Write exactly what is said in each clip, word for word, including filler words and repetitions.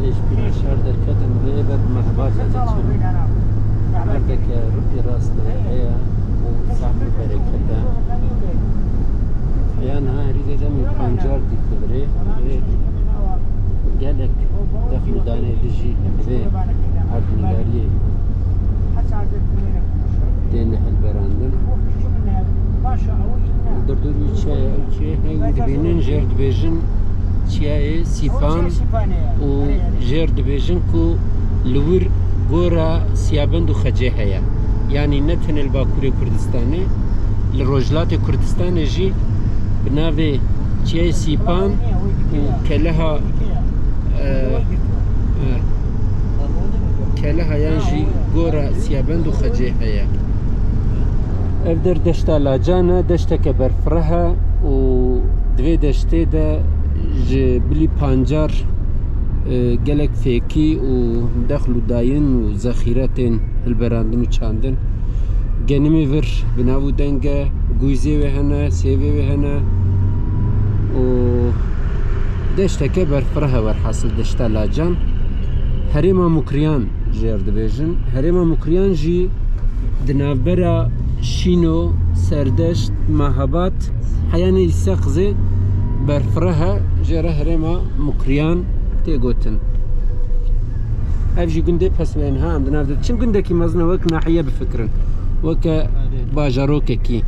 Êş pîra şar derketin, vê ber Mehebatê diçin. Erdeke rûtê rastê heye û sax û bereket e. Heya niha herî zêde min pancar dît li virê. Vê gelek dexl û danê dijî vê erdnîgariyê têne hilberandin. Derdorî çi ye? Ew çi ye? Hey, dibînin jêr dibêjin çiyayê Sîpan û jêr dibêjin ku li wir gora Siyabend û Xecê heye. Yanî ne tenê li Bakurê Kurdistanê, li Rojhilatê Kurdistanê jî bi navê çiyayê Sîpan û Keleha, e, e, Keleha yan jî gora Siyabend û Xecê heye. Ev der deşta Lacan e, deşteke berfireh e û di vê deştê de ji bilî pancar, e, gelek fêkî û dexl û dayîn û zexîre tên hilberandin û çandin. Genimê vir bi nav û deng e, gûyzê wê hene, sêvê wê hene û deşteke berfireh e werhasil deşta Lacan. Herêma Mukriyan jêr dibêjin. Herêma Mukriyan jî di navbera Şîno, Serdeşt, Mehabat, heya nêzî Seqizê berfireh e, jê re herêma Mukriyan tê gotin. Ev jî gundê Pesmên ha em di nav de diçin. Gundekî mezin e, wek nahiye bifikirin. Weke bajarokekî.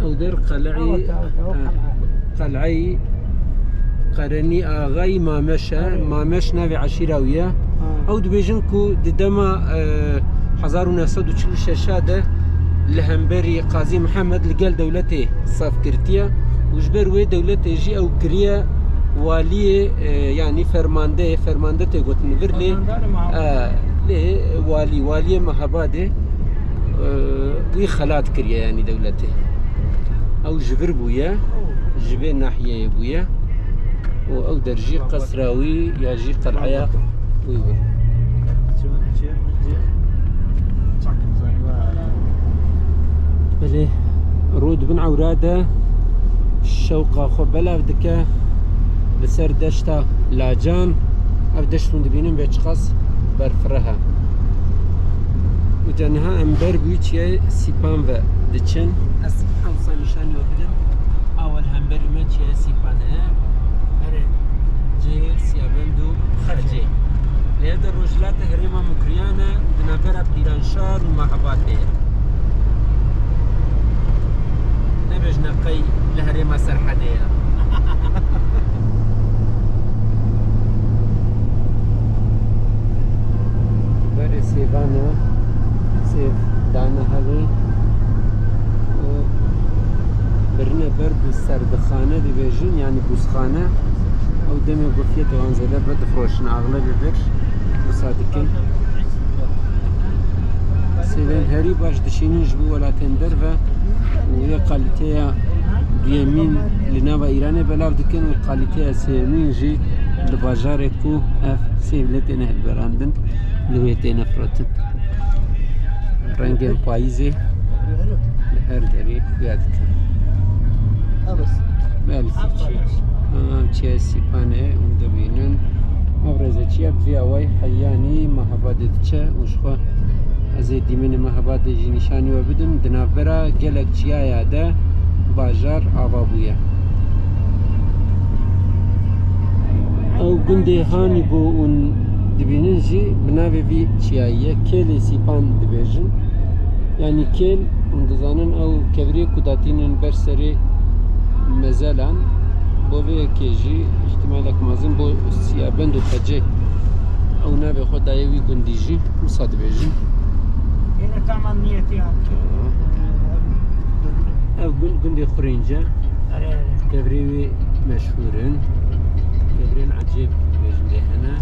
Ew der qeleyê, Ew te, ew te, ew eh, qel'a. Qel'eyî Qerenî Axayî Mameş e. Erê. Mameş navê eşîra wî ye. Ha. Ew dibêjin ku di dema, e, hezar û neh sed û çil û şeş de li hemberî Qazî Mihemed li gel dewletê saf girtiye û ji ber wê dewletê jî ew kiriye waliyê, e, yanî fermandeyê, fermande tê gotin vir lê, Fermandarê Mehabad. E, lê walî, waliyê Mehabadê, e, wî xelat kiriye, yanî dewletê. Ew ji vir bûye, ji vê nahiyeyê bûye û ew der jî qesra wî ya jî qel'eya wî bû. Belê, rû di bin ewra de şewqa xwe belav dike li ser deşta Lacan. Ev deşt hûn dibînin bê çiqas berfireh e. Û ca niha em ber bi wî çiyayê Sîpan ve diçin. Ez ewsa nîşanî we bidim. Awel hemberî me çiyayê Sîpan e. Here cihê Siyabend û Xecê. Lê ev de rojhilatê herêma Mukriyan e û di navbera Pîranşar û Mehabatê ye. Nebêjine Serhedê ye. Berê sêvan e, sêv dane hevê û birine ber bi serdixane dibêjin, yanî bûzxane. Ew demê gofiye dewan zêde be difroşin, axlebê bir wisa dikin. Sêvên herî baş dişînin ji bo welatên derve û yê kalîteya duyemîn li nava Îranê belav dikin û kalîteya sêyemîn jî li bajarê ku ev sêv lê têne hilberandin, li wê têne firotin. Rengên payîzê li her derê xuya dikin. Belkî çi? Ha, çiya Sîpanê hûn dibînin. Ev rêze çiya bi vî awayî heyanî Mehabadê diçe û ji xwe ez ê dîmenê Mehabadê jî nîşanî we bidim. Di navbera gelek çiyaya de bajar ava bûye. Ew gundê hanî ku hûn dibînin jî bi navê vî çiyayî ye. Kêlê Sîpan dibêjin. Yanî kêl, hûn dizanin ew kevirê ku datînin ber serê mezelan, bo vê yekê jî îhtimalek mezin bo Siyabend û Qecê ew navê xwe daye wî gundî jî, wisa dibêjin. Yine tamam niyeti yaptı. Ev gund, gundê Xurênc e. Erê, erê. Kevirê wî meşhûr in. Kevirên ecêb dibêjin lê hene.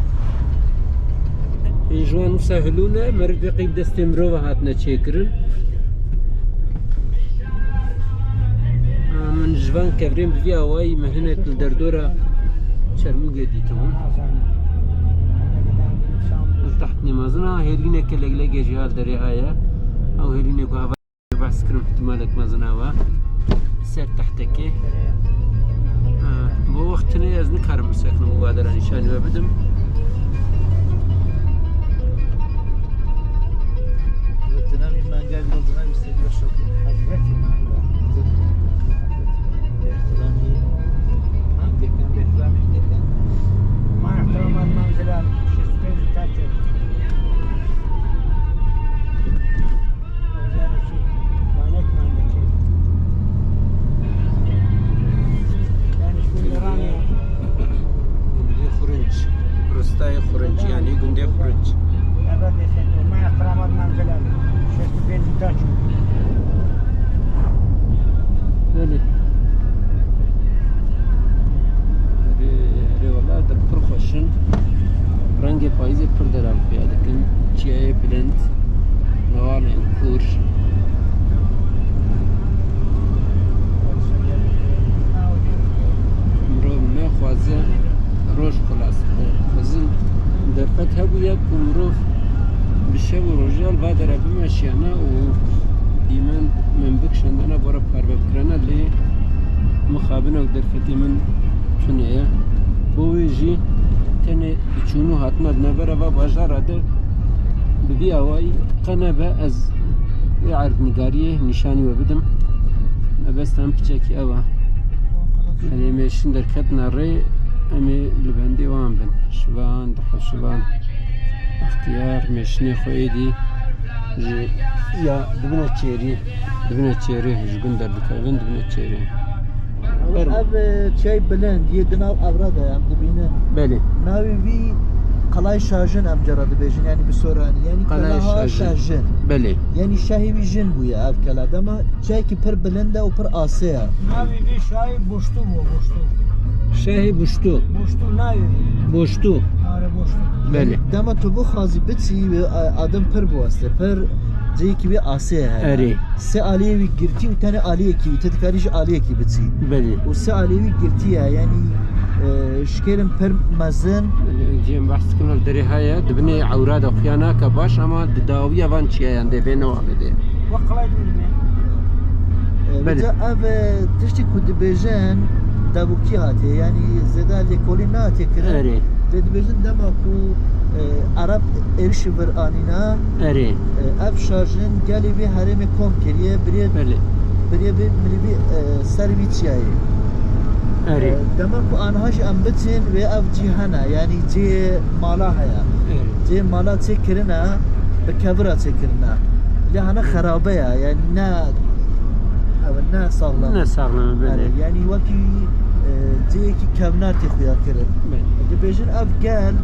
Ên ji wan wisa hilûne, meriv dê qey destê mirova hatine çêkirin. Min ji van kevirên bi vî awayî min hinek li derdora Çermûgê dîtibûn. Ev teht nêmazin a, hêlîneke leglegê jî ha li derê heye. Ew hêlînê ku heva Behs kirim ihtimalek mezin a wa ser tehtekê. Ha, bo wext tune ez nikarim bisekinim û vadera nîşanî we bidim. Cenabî Mengel, Cenabî Seyîd Reşad. Hazreti Mengel. Bi ihtiramî, mengekên, bi ihtiramî mengekên. Ma ihtiramên menzila şêst û pênc û terk et. Gundê Xurinc. Ristayê Xurinc, yanî gundê Xurinc. Belê. Erê, erê, wela der pir xweş in. Rengê payîzê pir dera xuya dikin. Çiyayê bilind, newalên kûr. Mirov naxwaze roj xilas bibe. Xwezin derfet hebûye ku mirov bi şev û rojal va dera bimeşiyana û dîmen min bikişandana bo re parve bikirana, lê mixabin ew derfetê min tune ye. Bo wê jî tenê diçûn û hatina di navbera va bajara de bi vî awayî qe nebe ez vê erdnîgariyê nîşanî we bidim. Mebesta min piçekî ew e. Em ê mêşin derketina rê, em ê li bendê wan bin. Şivan, dihe şivan. Extiyar mêşinê xwe êdî ji ya dibine çêrî, dibine çêrî ji gund derdikevin, dibine çêrî. Fermo. Ev, e, çiyayê bilind yê di nav ewra de em dibînin. Belê. Navê vî Qelay Şajin em cara dibêjin, yanî bi soranî. Yanî Qelay Qelaha Şajin. Şajin. Belê. Yanî şahê wî jin bûye ev kela. Dema çiyayekî pir bilind e û pir asê ye. Navê vî şahê Boştû bû, Boştû. Şahê Boştû. Boştû navê vî. Boştû. Are, Boştû. Belê. Dema tu bixwazî biçî, wê, e, adim pir biweste. Pir cihekî wê asê heye. Erê. Sê aliyê wî girtî û tenê aliyekî wî, tu dikarî ji aliyekî biçî. Belê. Û sê aliyê wî girtî ye, yanî, e, şikêrin pir mezin. Cem behs dikim li derê heye, di binê ewra de xuya nake baş, ama di dawiya van çiyayan de vê newalê de. E, Belê. Vêca ev, e, tiştî ku dibêjin, devûkî hatiye, yanî zêde lêkolîn nehatiye kirin. Erê. Vê dibêjin dema ku, e, Ereb êrişî vir anîne, Erê. E, ev şajin gelê vê herêmê kom kiriye, biriye, Belê. Biriye vê milî vî, e, ser vî çiyayê. Erê. E, dema ku aniha jî em biçin wê ev cî hene, yanî cihê mala heye. Erê. Cihê mala çêkirine, bi kevira çêkirine. Lê hene xerabe ye, yanî ne Ne saxlem. Ne saxlem e, belê. Erê, yanî wekî, e, cihekî kevnar tê xuya kirin. Belê. Dibêjin ev gel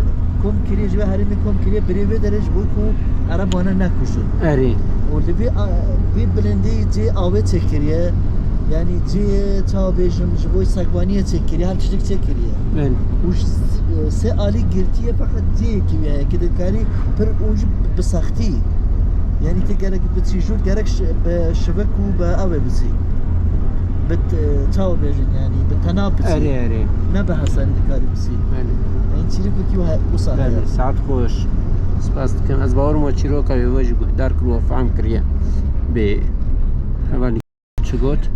kom kiriye, ji vê herêmê kom kiriye, birê vê derê ji bo ku Ereb wana nekujin. Erê. Û li vê, a, vê bilindî cihê avê çêkiriye. Yanî cihê, çawa bêjim, ji bo sekvaniyê çêkiriye, her tiştek çêkiriye. Belê. Û ji, e, sê alî girtiye, feqet cihekî wê heye, ki dikarî pir û jî bi sextî. Yanî ti gerek biçî jûr, gerek şi-, bi şivik û bi ew ê biçî. Bi t-, çawa bêjin yanî, bi tena biçî. Erê, erê. Ne bi hesanî dikarî biçî. Belê. Yanî çîrokekî wisa heye. Belê, saet xweş. Spas dikim. Ez bawer me çîroka wê we jî guhdar kiriye, fehm kiriye. Bê hevalî. Çi got?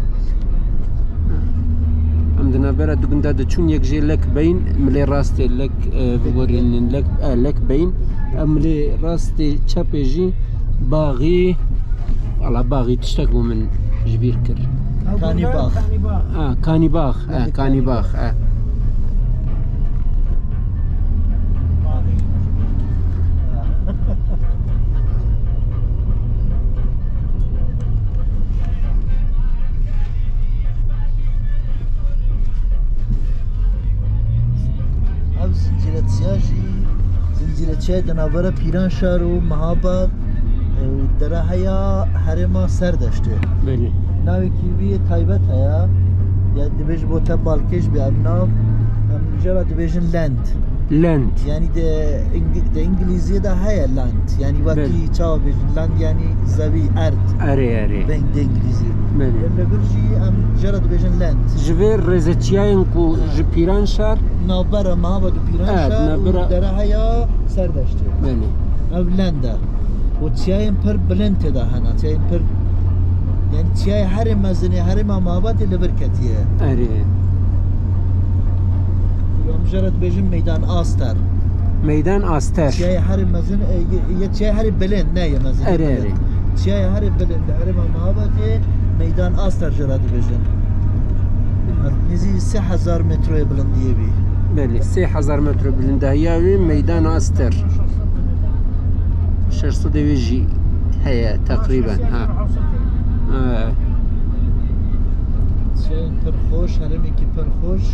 Em di navbera du gunda diçûn, yek jê lek beyin, milê rastê lek, e, biborînin, lek, e, lek beyin. Em milê rastê çepê jî baxî, wala baxî tiştek bû min ji bîr kir. Kanî bax. Ha, kanî bax, e, kanî bax, e. Ev zincîreçiya jî, zincîreçiyayê di navbera Pîranşar û Mehabad, e, û dere heya herêma Serdeştê. Belê. Navekî wî yê taybet heye, ya dibêj bo te balkêş be ev nav, em jê re dibêjin Lend. Lend. Yanî di Îng-, di Îngilîziyê de heye land. Yanî wekî çawa bêjin, land yanî zevî, erd. Erê, erê. Deng di Îngilîzî. Belê. Li vir jî em jê re dibêjin land. Ji vê rêzeçiyayên ku ji Pîranşar, navbera Mehabad û Pîranşar û dere heya Serdeştê. Belê. Ev land e. Û çiyayên pir bilind tê de hene. Çiyayên pir, yanî çiyayê herê mezinê, herêma Mehabadê li vir ketiye. Erê. Em jê re dibêjin Meydan Aster. Meydan Aster. Çiyayê herê mezin, e, ye, ye çiyayê herê bilind, ne ye mezin. Erê, erê. Çiyayê herê bilind, herêma Mehabadê Meydan Aster jê re dibêjin. Nêzî sê hezar metroyê bilindiyê bî. Belê, sê hezar metro bilindahiya wê Meydan Aster. Şeş sed wê jî heye teqrîben. Ha. Ha. Çiyayên pir xweş, herêmekî pir xweş.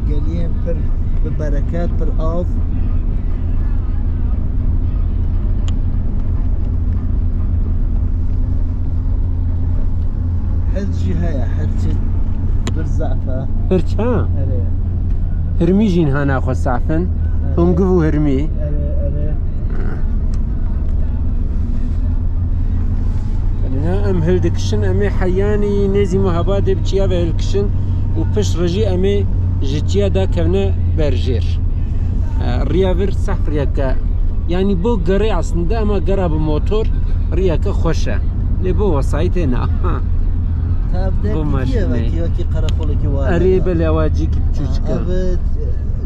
Geliyên pir bi bereket, pir av. Hirç jî heye, hirçê pir zaf e. Hirç ha? Erê. Hirmî jî niha naxwe saf in. Erê. Hungiv û hirmî. Erê, erê. Yanî em hildikişin, em ê heyanî nêzî Mehabadê bi çiya ve hilkişin û pişt re jî em ê ji çiya dakevine ber jêr. E, riya vir sehf riyeke. Yanî bo gerê aslında, ama gera bi motor riyeke xweş e. Lê bo wesayîtê na. Bo maşînê. Wekî, wekî qereqolekî wa. Erê, belê, ewa cîkî biçûçik e. Ev, e,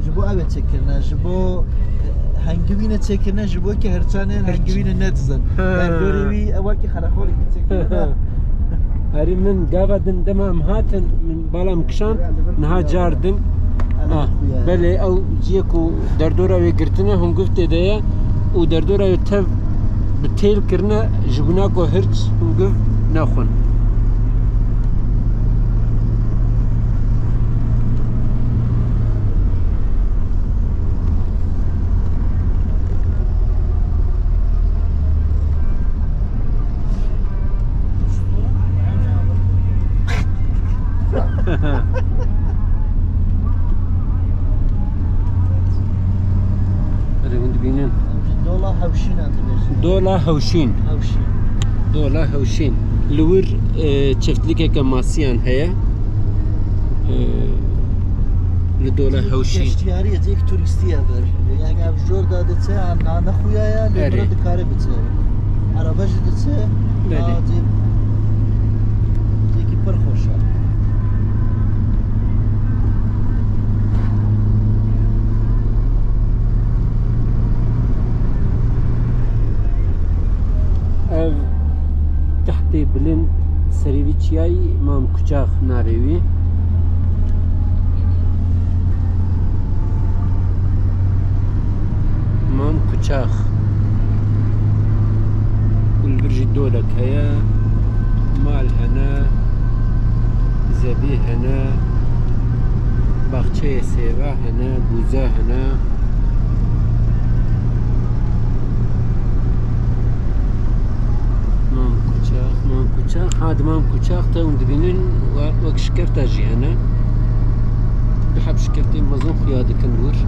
ji bo ev ê çêkirine, ji bo, e, hengivîne çêkirine, ji bo ki hirçanên hengivîne nedizin. Ha. Derdorê wî, ewa ki qereqolekî çêkirine. Erê, min gava din dema em hatin, min bala min kişand, niha car din. Ah, belê, ew ciyê ku derdora wê girtine, hungiv tê de ye û derdora wê tev bi têl kirine, ji bona ku hirç hungiv nexwin. Erê, hûn dibînin. Dola Hewşîn an dibêjin. Dola Hewşîn. Hewşîn. Dola Hewşîn. Li wir, e, çiftlikeke masiyan heye. E, li Dola Hewşîn. Geştiyarî ye, cihek turîstî ye vir. Yani ev jor da diçe, em na nexuya ye, lê bira dikare biçe. Erebe jî diçe. Belê. Aa, cê-, cihekî pir xweş e. Ev tehtê bilind serê vî çiyayî Mam Kuçax navê wî. Mam Kuçax. Û li vir jî dolek heye. Mal hene, zebî hene, baxçeyê sêve hene, bûze hene. Mam Kuçax, Mam Kuçax, ha di Mam Kuçax te hûn dibînin we-, wek şikerta jî hene. Du heb şikertên mezin xuya dikin wir.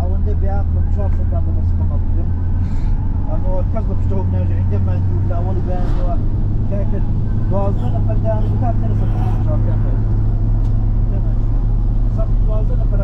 Ewende bêaqil im, çar sed dan bû, sipa bikim. Ama kes bi pişta hûn nêje, îndî me dû, la weli ben ya. Kekir, duwazdeh nefer de, yani, bir tane sed şarkı yapar. Demek. Sap duwazdeh nefer.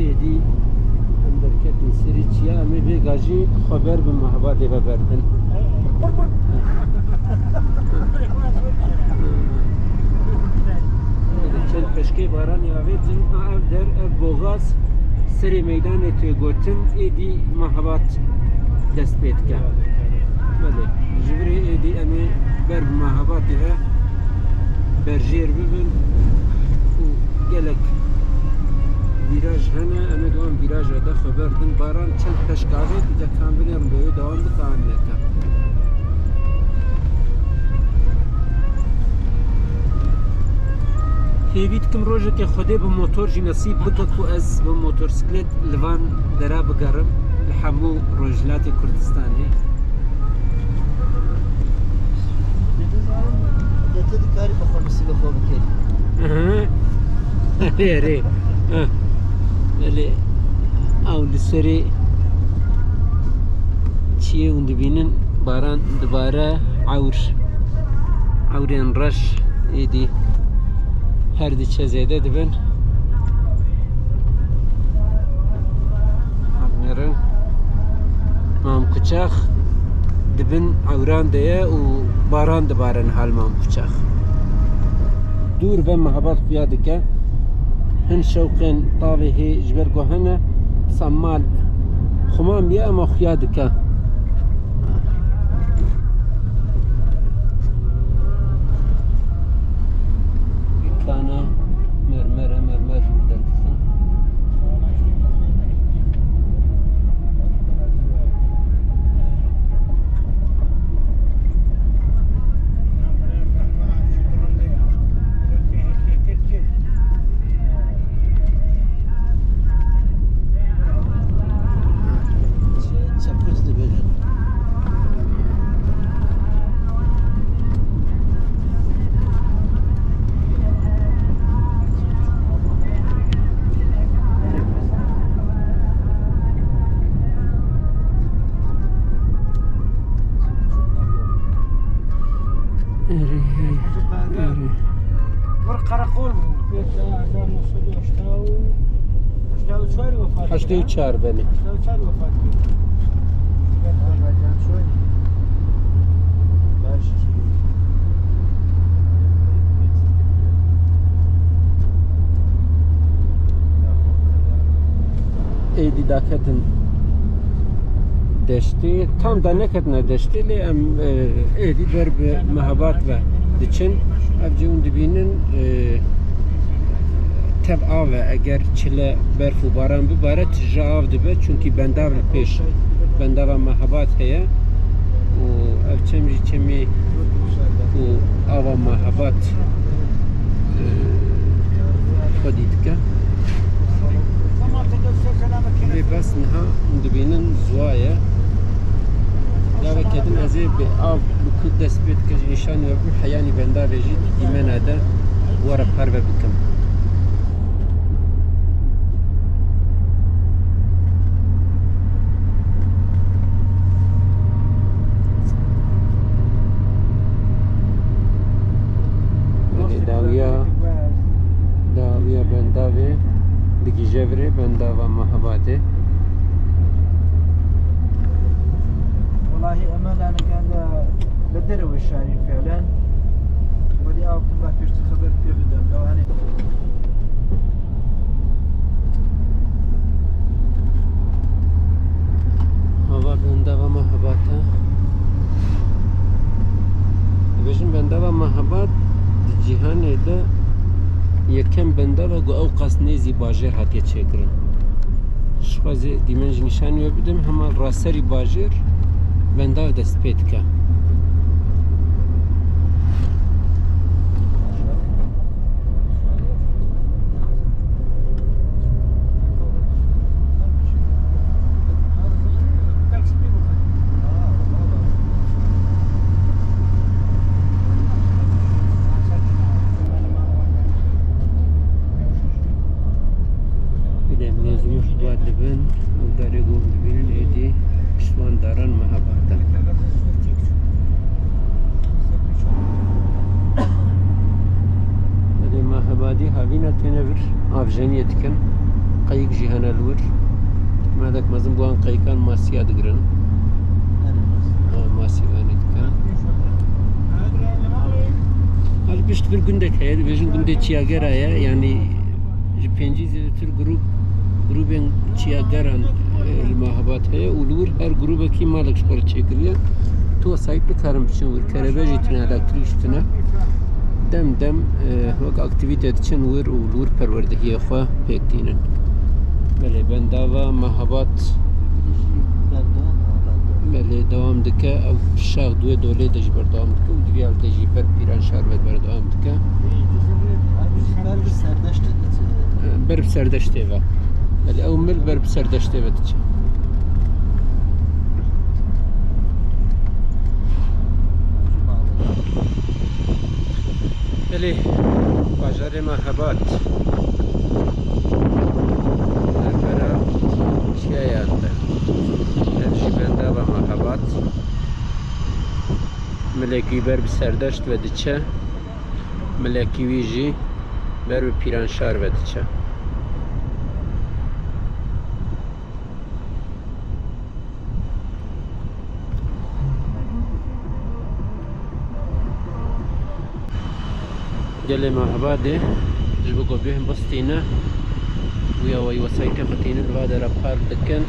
Êdî em derketin serî çiya, em ê vêga jî xwe ber bi mehabadê ve berdin. Çend peşkê baranê avêtin, a ev der, ev boxaz, serê meydanê tê gotin, êdî mehabat dest pê dike. Belê, ji virê êdî em ê ber bi mehabatê ve berjêr bibin û gelek vîraj hene, em ê di wan vîraja de xwe berdin. Baran çend peşk avêt, îca kan binêrin, bi wê dewam bike an neke. Hêvî dikim rojekê Xwedê bi motor jî nesîb bike ku ez bi motorsîklet li van dera bigerim, li hemû Rojhilatê Kurdistanê. Dê tu dikarî bi xwe nesîbê xwe bikî. Ehe. Erê, erê. Heh. Belê. Ew li serê çiyê hûn dibînin, baran dibare, ewr, ewrên reş êdî her diçe zêde dibin. Hevnêrin Mam Kuçax di bin ewran de ye û baran dibare niha li Mam Kuçax. Dûr ve mehabat xuya dike. Hin şewqên tavê hê ji ber ku hene, dîsa mal xumam ye, ema xuya dike. Tane mermer e, mermer jû derdixin. Çepûz dibêjin. Erê, erê. Were qereqol bû. Hezar neh sed û heşta û, heşta û çar wefat kir. Heştê û çar, belê. Heştê û çar wefat kir. Êdî daketin deştê. Tam da neketine deştê, lê em, e, êdî ber bi mehabat ve diçin. Ev cî hûn dibînin, e, tev av e. Eger çile, berf û baran bibare, tije av dibe. Çunkî bendav li pêş, bendava mehabat heye. Û ev çem jî çemê ku ava mehabat, e, xwedî dike. Lê bes niha hûn dibînin ziwa ye. Gaveke din ez ê bi av bi ku dest pê dike jî nîşan we bidim, heyanî bendavê jî dîmene de were parve bikim. Belê, dawiya, dawiya bendavê digihîje virê bendava Mehabadê. Welahi, eme lanigan de li derewê şarî fiilen. Welî ew tim ba pêştir xeber pê bidem. Ew, hani. Hava bendava Mehabad e. Dibêjin bendava Mehabad di cîhanê de yekem bendava ku ew qas nêzî bajêr hatiye çêkirin. Ji xwe zê dîmen jî nîşanî we bidim, hema raserî bajêr bendav dest pê dike. Belê, mezûn xebat dibin û darê ku hûn dibînin êdî piştvan daran Mehabad e. Belê, Mehabadî havîna têne vir, avjeniyê dikin. Qeyik jî hene li wir. Ihtimalek mezin bi wan qeyikan masiya digirin. Ha, masî anî dikin. Ha, li pişt vir gundek heye, dibêjin gundê Çiyagera ye, yanî ji pêncî zêdetir grûp, grûbên Çiyageran, e, li Mehabad heye û li wir her grûbekî malek ji xwe re çêkiriye. Tu wesayît nikarin biçin wir, kerebe jî tune, elektrîk jî tune. Dem dem, e, wek aktîvîte diçin wir û li wir perwerdehiyê xwe pêk tînin. Belê, bendava Mehabad. Belê, dewam dike. Ew şax di wê dolê de jî berdewam dike û di vî ev de jî ber Pîranşar ve berdewam dike. Ber bi Serdeştê diçe. Ber bi Serdeştê ve. Belê, ew mil ber bi Serdeştê ve diçe. Belê, bajarê Mehabad. Navbera çiyayan de. Ev jî bendava Mehabad. Milekî ber bi Serdeşt ve diçe. Milekî wî jî ber bi Pîranşar ve diçe. Gelê Mehabadê ji bo ku bêhn bistîne, wî ya wî wesayîtê xwe tînin li va dera park dikin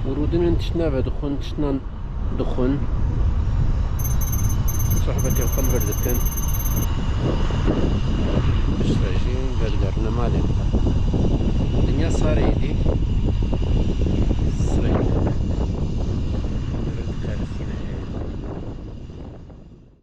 û rûdinin tiştine vedixwin, tiştinan dixwin, sohbetê xwe li vir dikin. Piştre jî vedigerine malê xwe. Dinya sar êdî